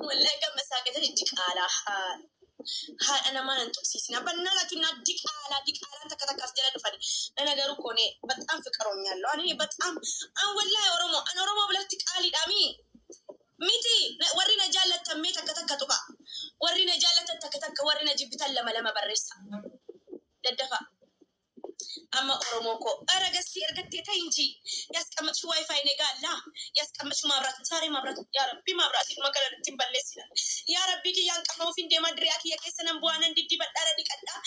Wallahi gammasaa keessatti diqaalaa haadha namaa nan tuqsiisina. Bannaa diqaalaa diqaalaan takka takkaas jala dhufani. ለነገሩ እኮ እኔ በጣም ፍቅር ሆኛለሁ። እኔ በጣም አን ወላሂ ኦሮሞ አን ኦሮሞ ብለቲ ቃሊዳሚ miti warri na jaallattan mee takka takka tuqa, warri na jaallatan takka takka, warri na jibbitan lama lama barreessa daddafa. Amma Oromoo koo ኧረ ገዝቲ ergattee ተይ እንጂ ያስቀመጥሽው ዋይፋይ እኔ ጋ አለ፣ ያስቀመጥሽው ማብራት ዛሬ ማብራት ያ ረቢ ማብራት መከረ ittiin balleessina yaa rabbii kiyyaan qabamuuf hin deemaa diriyaa kiyya keessa nan bu'aa nan diddibadhaa nan dhiqadhaa.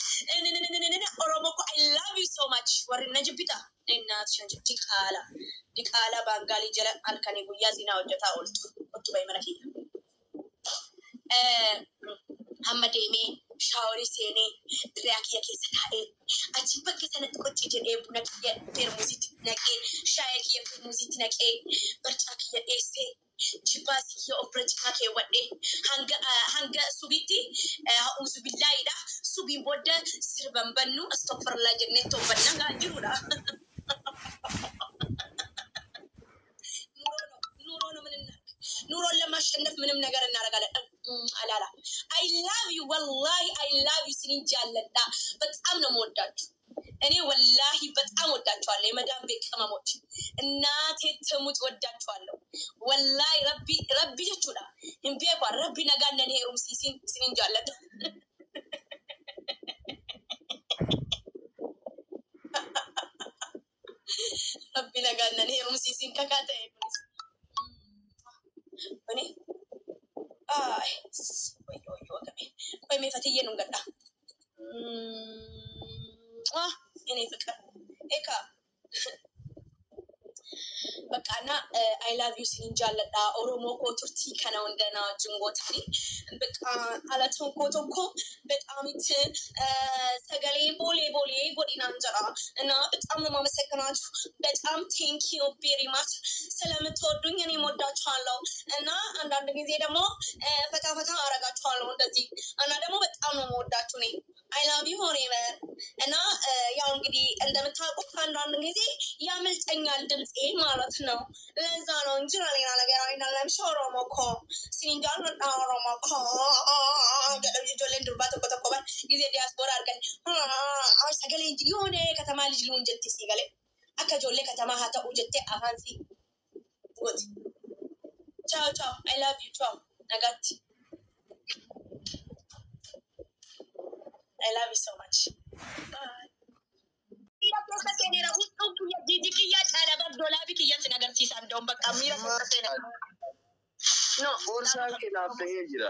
Oromoo koo, I love you so much. Warri na jibbita እናትሽን diqaala diqaala baangaalii jala halkanii guyyaa zinaa hojjetaa ooltu ottu bahi mana kiyya. Hamma deemee shaaworii seenee diriyaa kiyya keessa taa'ee achi bakka sanatti qoccii jedhee buna kiyya peermuziitti naqee, shaayii kiyya peermuziitti naqee, barcaa kiyya dheessee, jibbaasii kiyya of bira cinaa keewwadhee hanga subiitti ha'uuzu billaayidha. Subiin booda sirban bannu astogfirlaa jennee tobbannaa gaa jirudha. ኑሮ ነው ኑሮ ነው። ምን እናድርግ? ኑሮን ለማሸነፍ ምንም ነገር እናደርጋለን። አላላ አይ ላቭ ዩ ወላሂ አይ ላቭ ዩ ስኒን jaalladha። በጣም ነው የምወዳችሁ። እኔ ወላሂ በጣም ወዳችኋለሁ። የመዳም ቤት ቅመሞች እናቴ ትሙት ወዳችኋለሁ። ወላሂ ረቢ ረቢ jechuudha. Hin beeku rabbi nagaan nan heerumsiisin sinin jaalladha. Rabbi nagaan nan heerumsiisin kakaa ta'e kunis. Kuni ay wayyo wayyo waqame ቆይ mee fatiyyee nun gadha. የኔ ፍቅር ኤካ በቃ እና I love you sinin jaalladha. Oromoo koo turtii kana hundanaa wajjin gootanii በቃ ala tokko tokko በጣም sagalee ቦሌ ቦሌ godhinaan jira እና በጣም ነው የማመሰግናችሁ። በጣም thank you very much ስለምትወዱኝ እኔም ወዳችኋለሁ። እና አንዳንድ ጊዜ ደግሞ ፈታ ፈታ አረጋችኋለሁ እንደዚህ፣ እና ደግሞ በጣም ነው የምወዳችሁ እኔ I love you forever። እና ያው እንግዲህ እንደምታውቁት አንዳንድ ጊዜ ያመልጠኛል ድምፄ ማለት ነው። ለዛ ነው እንጂ ሌላ ነገር አይደለም። Oromoo koo sinin jaalladha Oromoo koo jedhu ijoolleen durbaa tokko tokko bar ጊዜ ዲያስፖራ argan sagalee የሆነ ከተማ ልጅ ልሁን jetti sii galee akka ijoollee katamaa haa ta'u jettee afaan sii gooti. Ciao ciao, I love you, ciao, nagaatti. I love you so much. Bye. Miira keessa seeneera, huccuun kiyya jiiji kiyya caala bar doolaabii kiyyan sin agarsiisa andoon bakka miira keessa seeneera. No. Boorsaa kee naaf ta'ee jira.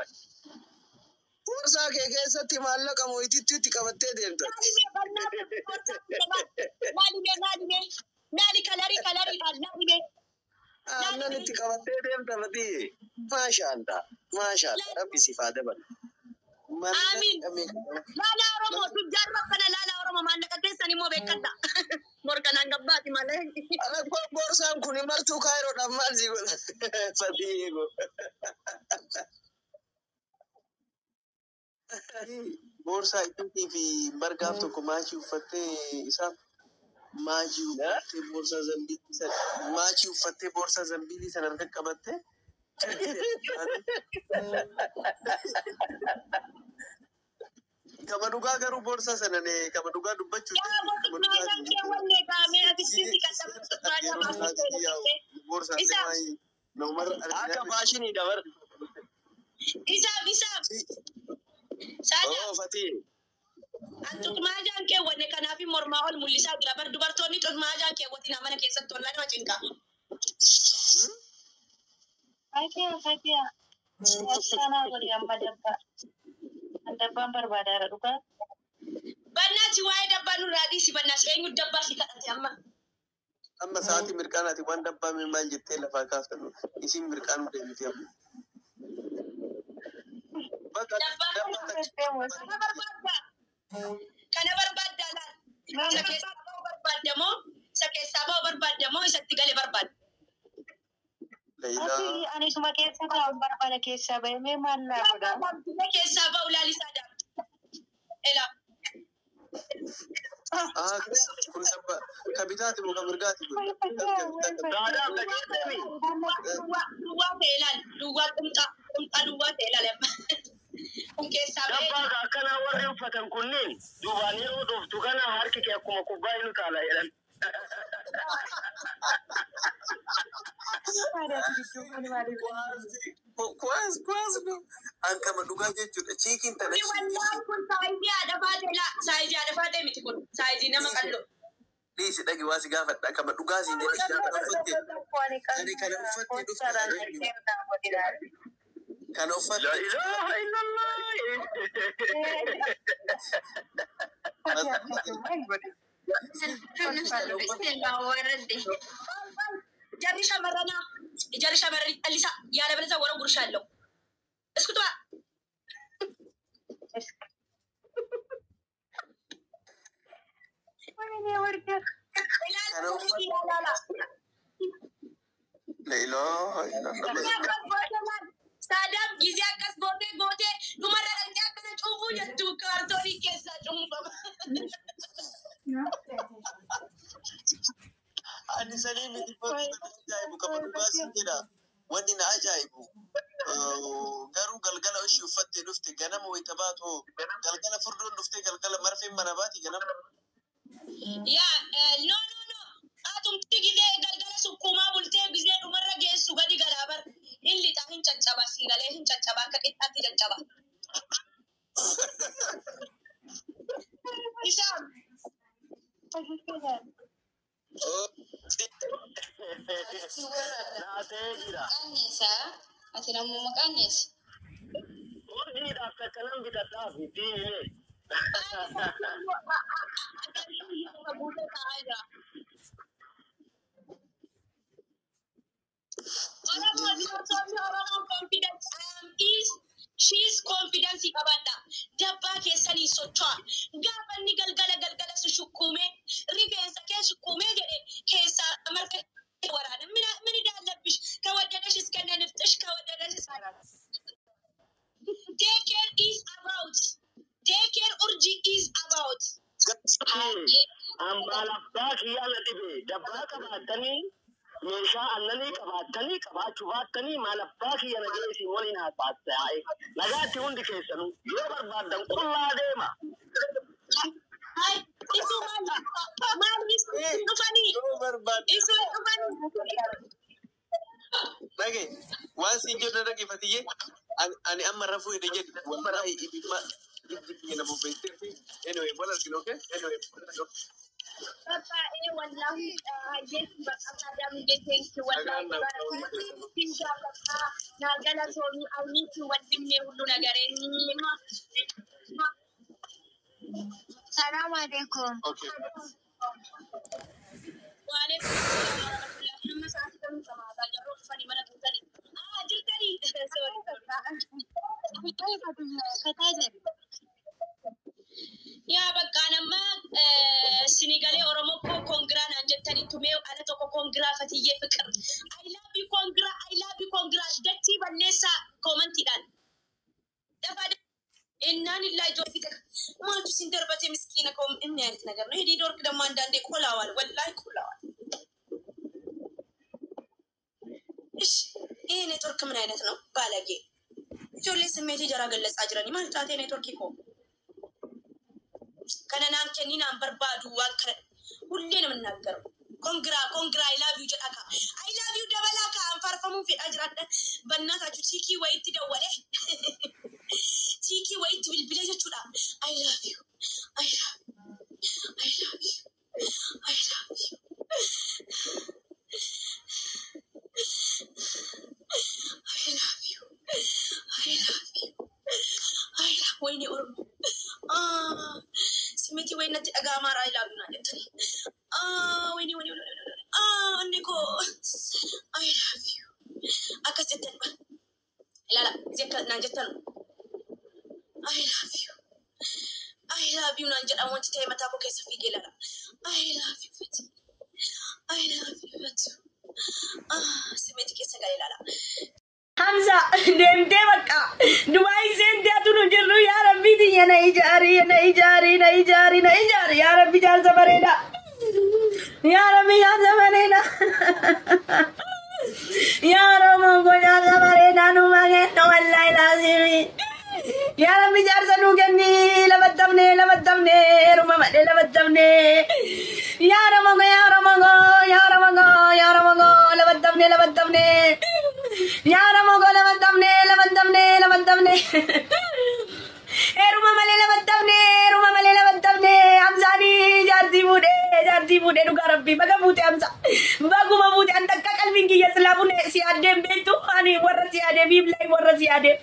Boorsaa kee keessatti maallaqa mooyititti itti qabattee deemta. Laalimee barnaa laalimee laalimee laali kalarii kalariidhaan laalimee. Aannan itti qabattee deemta Fatiyye. Maashaallah. Maashaallah. Rabbi siif haa dabalu. Amiin. Laala Oromoo tujjaarra kana laala Oromoo maallaqa keessan immoo beekadha. Morkanaan gabbaati malee. Rakkoon boorsaan kun martuu kaayiroodhaaf maal si godha? Fatiyye ko. Boorsaa isiitii fi bargaaf tokko maachii uffattee isaa maachii uffattee boorsaa zambiilii sana maachii uffattee boorsaa zambiilii sana harka qabattee kama dhugaa garuu boorsaa sana ne kama dhugaa dubbachuu Yaa kama dhugaa maayaan keewwanne kaamee asitti si qaqqabsiisu. boorsaa Isa. naumarra Akka faashiniidha bar. Isaaf isaaf saada. Oo Fatiyye. An xuqmaajaan keewwanne kanaaf mormaa ol mul'isaa jira. Bar dubartoonni xuqmaajaan keewwatina mana keessatti wallaa nama cinqa. Fatiha, Fatiha. Wasanaa godhi amma dabbaa. An dabbaan barbaadaara dhugaa. Bannaati waa'ee dabbaa nurraa dhiisi bannaati, eenyu dabbaa si kadhate amma? Amma sa'aatii mirqaanaati waan dabbaa mee maal jettee lafaa kaaftan isin mirqaanuu deemti amma. Bakka Dabbaa dabbaa kana barbaaddaa? Kana barbaaddaa laal? Isa keessaa ba'uu barbaadda moo? Isa keessaa ba'uu barbaadda moo isatti gale barbaadda? Leeyilaa. Ati ani suma keessa taa'u barbaada, keessaa bahee mee maal naa godha? Isa keessaa ba'u laal isaa daabtu. Elaa. Ah, kun dabba ka bitaati moo ka mirgaati kun? Saadaam dhageessanii. Duwwaa ta'e ilaal. Duwwaa qumxaa qumxaa duwwaa ta'e ilaal amma. Kun keessaa ba'ee. Dabbaa akkanaa warri uffatan kunneen duubaan yeroo dhuftu kana harki kee akkuma kubbaa inni utaala jedhan. Kuwaas kuwaas no. An kama dhugaa jechuudha. Chiikiin tana Kuni wallaan kun saayizii haadha baatee laa. Saayizii haadha baatee miti kun. Saayizii nama qalloo. Dhiisi dhagi waa si gaafadha. Kama dhugaa siin jedhe kana uffatte. Ani kana uffatte dhufte kana uffatte. La ilaha illallah. Jarri shamarranaa. Jarri shamarranii callisaa yaala balisa warra gurshaalloo. Iskutuba. Kana uffatte. La ilaha illallah. Saadaam gizee akkas gootee gootee dhumarra dhaqxee akkana cuufuu jettu kaartoonii keessaa cuunfama. Ani sanii miti ajaa'ibu kama dhugaa siin jedha. Wanni na ajaa'ibu garuu galgala ishii uffattee dhufte ganama wayita baatu galgala furdoon dhuftee galgala marfeen mana baati ganama. Yaa no no no atumti gizee galgala sukkuumaa bultee gizee dhumarra geessu gadi galaa bar hin lixa hin caccaba siingalee hin caccaba akka qixxaatti caccaba. Isaan Naatee jira. Qanneessaa ati namuma qanneessa. Urjiidhaaf takka nan bitadhaaf ittiin himee. Guutee taa'aa jira. Oromoo dubartoonni Oromoo confidence I am is she is confidence qabaadha. Dabbaa keessanii socho'a. Gaafa inni galgala galgala si shukkuumee rifeensa kee shukkuumee jedhe keessaa marga waraana. Mini daallabbish ከወደደሽ እስከነ ንፍጥሽ ከወደደሽ Take care is about. Take care urji is about. Ambaal abbaa kiyyaa na dhibe dabbaa qabaattanii meeshaa aannanii qabaattanii qabaachuu baattanii maal abbaa kiyya na jala isin waliin haasa'atte haa'e nagaatti hundi keessanuu yoo barbaaddan qullaa deema. Ay, isu maal maal isu dhufanii Yoo barbaadde isu dhufanii. dhage waan siin jedhu dhaggeeffatiyyee ani amma rafuu hidhe jedhu wallahi ibimma ijji kiyya na bobbeesseefi anyway wal arginu okay anyway wal arginu. Babaa'ee wallahi hayyeessi bakka saadaam jeteensi wallahi barakallahu jaalladha naa galatoomii ayniitti wandimne hullu nagareen. Salaam alaikum. Okay. Waalaikum salaam warahmatullahi. Nama sa'aatii kamii samaataa jarroo dhufanii mana guutanii. Ah, jirtanii. Sorry, sorry. Yaa bakka nama sinigalee Oromoo koo congra naan jettanii tumee ala tokko congra Fatiyyee Fiqir. I love you congra, I love you congra. Dachii balleessaa commentiidhaan. Dafaa innaan illaa ijoo fixe maaltu sin darbate miskiina koo inni አይነት ነገር ነው። ይሄ ኔትወርክ ደግሞ አንዳንዴ ቆላዋል፣ ወላሂ ቆላዋል። እሺ ይሄ ኔትወርክ ምን አይነት ነው? ባለጌ ijoollee ስሜት jara gallatsaa jiranii maal taatee neetworkii koo kana naan kenninaan barbaadu waan kana ሁሌ ነው የምናገረው። Congra congra I love you jedha ka I love you dabalaa ka anfaarfamuu fedhaa jiraadha. በእናታችሁ chick wayitti dawwale chick wayitti bilbilee jechuudha. I love you, I love, I love you, I love you, I love you, I love you, I love ወይኔ ኦሮሞ ስሜቲ ወይ natti dhaga'amaara I love you naan jettanii ወይኔ ወይኔ ወይኔ ወይኔ onni koo I love you akkas jettan ilaala isi akka naan jettanu I love you, I love you naan jedhamu wanti ta'e mataa koo keessa fiigee ilaala. I love you Fati, I love you Fatu ስሜቲ keessa galee ilaala. Hamza deemtee bakka Dubaay seentee atu nu jirru yaa rabbii tiyya. kiyya na ijaari, na ijaari, na ijaari, na ijaari. Yaa Rabbi, jaarsa bareedaa. Yaa Rabbi, jaarsa bareedaa. Yaa Oromoo koo, jaarsa bareedaa numa kenna, wallaahi laazimi. Yaa Rabbi, jaarsa nuu kenni. Labattamne, labattamne, heeruma malee labattamne. Yaa Oromoo koo, yaa Oromoo koo, yaa Oromoo koo, yaa Oromoo koo, labattamne, labattamne. Yaa Oromoo koo, labattamne, labattamne, labattamne. Heeruma malee labattamne, heeruma malee labattamne. Hamzaanii jaartii fuudhee, jaartii fuudhee, dhugaa Rabbii baga fuute Hamza. Baguma fuute, an takka qalbiin kiyya silaa fuune si addeen beektu, ani warra si aadee biiblaa warra si aadee.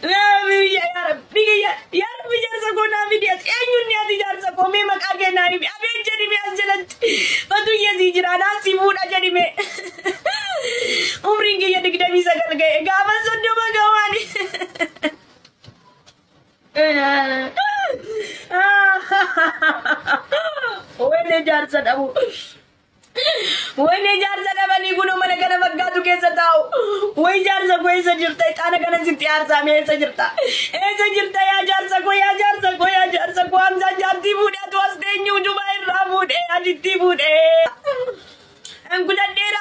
Yaa Rabbi kiyya, yaa Rabbi, jaarsa koo naa fidi as. Eenyuun ni ati jaarsa koo? Mee maqaa kee naa himi. Abeen jedhi mee, as jalatti. Fatuyya sii jira, naan si fuudha jedhi mee. Umriin kiyya 29 ga'e, gaafa 30 ga'uani. Wanni jaarsa dhabu. Wanni jaarsa dhabanii kunoo mana kana fakkaatu keessa taa'u. Wayi jaarsa koo, eessa jirta? Ixaana kana sitti aarsaame, eessa jirta? Eessa jirta yaa jaarsa koo, yaa jaarsa koo, yaa jaarsa koo? Hamzaan jaartii fuudhee, atu as teenyu Dubaa irraa fuudhee, aditti fuudhee. Ankudadheera.